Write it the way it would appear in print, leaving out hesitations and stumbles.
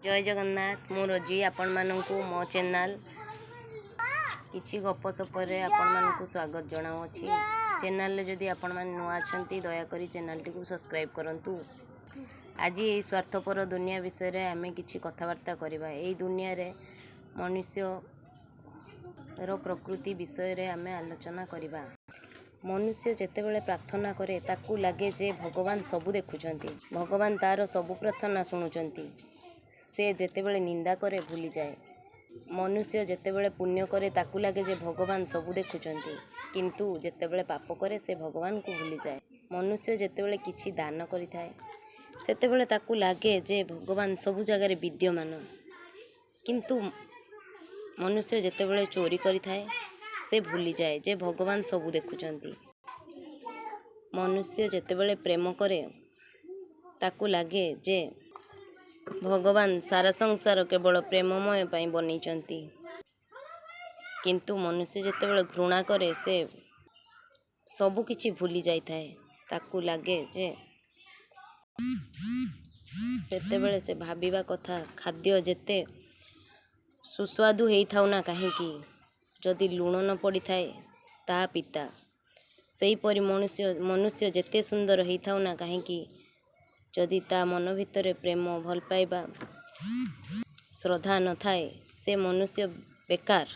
ଜୟ ଜଗନ୍ନାଥ। ମୁଁ ରୋଜି, ଆପଣମାନଙ୍କୁ ମୋ ଚ୍ୟାନେଲ୍ କିଛି ଗପସପରେ ଆପଣମାନଙ୍କୁ ସ୍ୱାଗତ ଜଣାଉଅଛି। ଚ୍ୟାନେଲ୍ରେ ଯଦି ଆପଣମାନେ ନୂଆ ଅଛନ୍ତି, ଦୟାକରି ଚ୍ୟାନେଲ୍ଟିକୁ ସବସ୍କ୍ରାଇବ୍ କରନ୍ତୁ। ଆଜି ଏଇ ସ୍ୱାର୍ଥପର ଦୁନିଆ ବିଷୟରେ ଆମେ କିଛି କଥାବାର୍ତ୍ତା କରିବା। ଏଇ ଦୁନିଆରେ ମନୁଷ୍ୟର ପ୍ରକୃତି ବିଷୟରେ ଆମେ ଆଲୋଚନା କରିବା। ମନୁଷ୍ୟ ଯେତେବେଳେ ପ୍ରାର୍ଥନା କରେ, ତାକୁ ଲାଗେ ଯେ ଭଗବାନ ସବୁ ଦେଖୁଛନ୍ତି, ଭଗବାନ ତା'ର ସବୁ ପ୍ରାର୍ଥନା ଶୁଣୁଛନ୍ତି। ସେ ଯେତେବେଳେ ନିନ୍ଦା କରେ, ଭୁଲିଯାଏ। ମନୁଷ୍ୟ ଯେତେବେଳେ ପୁଣ୍ୟ କରେ, ତାକୁ ଲାଗେ ଯେ ଭଗବାନ ସବୁ ଦେଖୁଛନ୍ତି, କିନ୍ତୁ ଯେତେବେଳେ ପାପ କରେ, ସେ ଭଗବାନଙ୍କୁ ଭୁଲିଯାଏ। ମନୁଷ୍ୟ ଯେତେବେଳେ କିଛି ଦାନ କରିଥାଏ, ସେତେବେଳେ ତାକୁ ଲାଗେ ଯେ ଭଗବାନ ସବୁ ଜାଗାରେ ବିଦ୍ୟମାନ, କିନ୍ତୁ ମନୁଷ୍ୟ ଯେତେବେଳେ ଚୋରି କରିଥାଏ, ସେ ଭୁଲିଯାଏ ଯେ ଭଗବାନ ସବୁ ଦେଖୁଛନ୍ତି। ମନୁଷ୍ୟ ଯେତେବେଳେ ପ୍ରେମ କରେ, ତାକୁ ଲାଗେ ଯେ ଭଗବାନ ସାରା ସଂସାର କେବଳ ପ୍ରେମମୟ ପାଇଁ ବନେଇଛନ୍ତି, କିନ୍ତୁ ମନୁଷ୍ୟ ଯେତେବେଳେ ଘୃଣା କରେ, ସେ ସବୁକିଛି ଭୁଲି ଯାଇଥାଏ। ତାକୁ ଲାଗେ ଯେ ସେତେବେଳେ ସେ ଭାବିବା କଥା, ଖାଦ୍ୟ ଯେତେ ସୁସ୍ୱାଦୁ ହେଇଥାଉ ନା କାହିଁକି, ଯଦି ଲୁଣ ନ ପଡ଼ିଥାଏ, ତାହା ପିତା। ସେହିପରି ମନୁଷ୍ୟ ଯେତେ ସୁନ୍ଦର ହେଇଥାଉ ନା କାହିଁକି, ଯଦି ତା ମନ ଭିତରେ ପ୍ରେମ, ଭଲ ପାଇବା, ଶ୍ରଦ୍ଧା ନଥାଏ, ସେ ମନୁଷ୍ୟ ବେକାର।